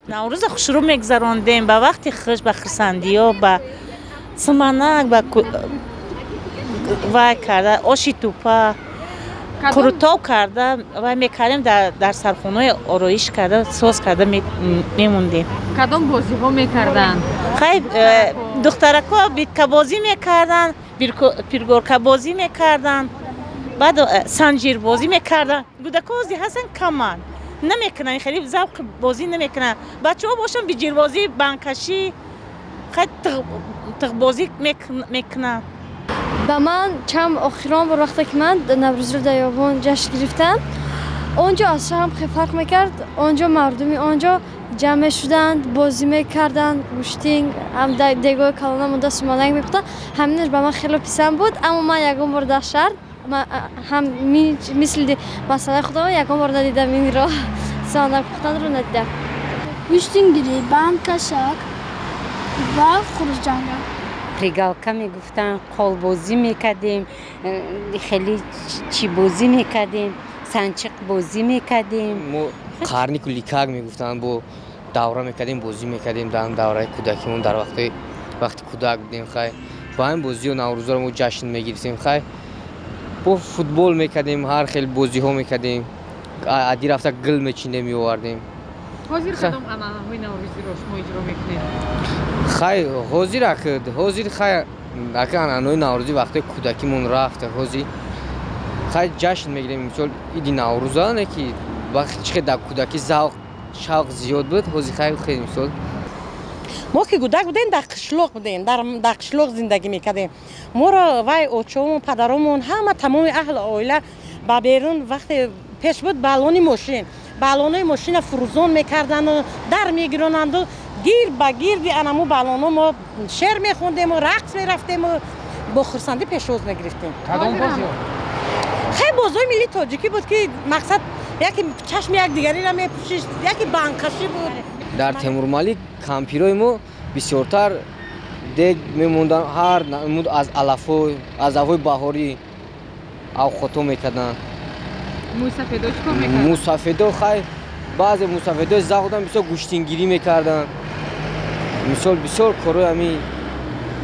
Наврӯза хушрӯ мегузарондем, ба вақти хуш, ба хурсандиё, ба суманак, ба вай карда, оши тӯпа, қурутоб карда вай мекардем, дар сархонаи ороиш карда, соз карда мемондем. Кадом бозиҳо мекарданд? Хай, духтарако биткабозӣ мекарданд, пиргоркабозӣ мекарданд, баъд санҷирбозӣ мекарданд. Кӯдакҳо ҳозир ҳастанд, каманд, намекунанд, хеле завқи бозӣ намекунанд. Бачаҳо бошанд, биҷирбозӣ, бандкашӣ, хай, тиғбозӣ мекунанд. Ба ман чанд охирон бор вақте ки ман Наврӯзро дар Ёбон ҷашн гирифтам, он ҷо аз шаҳрам хеле фарқ мекард. Он ҷо мардуми он ҷо ҷамъ мешуданд, бозӣ мекарданд, гӯштинг, ҳам дегои калона монда суманак мепухтанд. Ҳаминаш ба ман хеле писанд буд, аммо ман ягон бор дар шаҳр ҳам мисли масъалаи худам ягон бор надидам, инро суманак пухтанро надидам. Гӯштингирӣ, бандкашак ва хурӯсҷанга. Прыгалка мегуфтанд, қолбозӣ мекардем, хеле чӣ бозӣ мекардем, санчиқбозӣ мекардем. Мо қарнику ликак мегуфтанд, бо давра мекардем, бозӣ мекардем дар давраи кӯдакимон, дар вақти кӯдак будем. Хай, бо ҳамин бозиҳо Наврӯзоро мо ҷашн мегирифтем. Хай, бо футбол мекардем, ҳар хел бозиҳо мекардем, адди рафта гил мечиндем, меовардем. Ҳозир кадом анъанаҳои наврӯзиро шумо иҷро мекунед? Хай, ҳозир, ҳозир, хай, ака, анъанаҳои наврӯзӣ вақте кӯдакимон рафта, ҳозир, хай, ҷашн мегирем, мисол, иди Наврӯза, не ки вақти чӣ хел дар кӯдакӣ завқ, шавқ зиёд буд, ҳозир, хай, хеле, мисол. Мо ки кӯдак будем, дар қишлоқ будем, дар қишлоқ зиндагӣ мекардем. Моро вай очомон, падаромон, ҳама тамоми аҳли оила ба берун, вақте пеш буд баллони мошин, баллонои мошина фурӯзон мекарданду дар мегиронанду гирд ба гирди анаму баллоно мо шеър мехондему рақс мерафтему бо хурсандӣ пешвоз мегирифтем. Хеле бозиҳои миллии тоҷикӣ буд, ки мақсад яке чашми якдигариро мепӯшишт, яке бандкашӣ буд. Дар Темурмалик кампирои мо бисёртар дег мемонданд, ҳар намуд аз алафҳо, аз алафҳои баҳорӣ авқото мекарданд. Мӯйсафедо чӣ кор мекарданд? Мӯйсафедо, хай, баъзе мӯйсафедои завқ буданд, бисёр гӯштингирӣ мекарданд, мисол, бисёр корҳои ҳамин.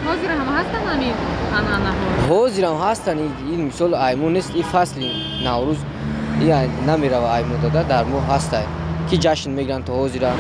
Ҳозир ҳам ҳастанд ҳамин анъанаҳо? Ҳозирам ҳастанд. Ин, мисол, аймо нест, ин фасли Наврӯз намерава аймо дода, дар мо ҳастай, ки ҷашн мегиранд то ҳозира.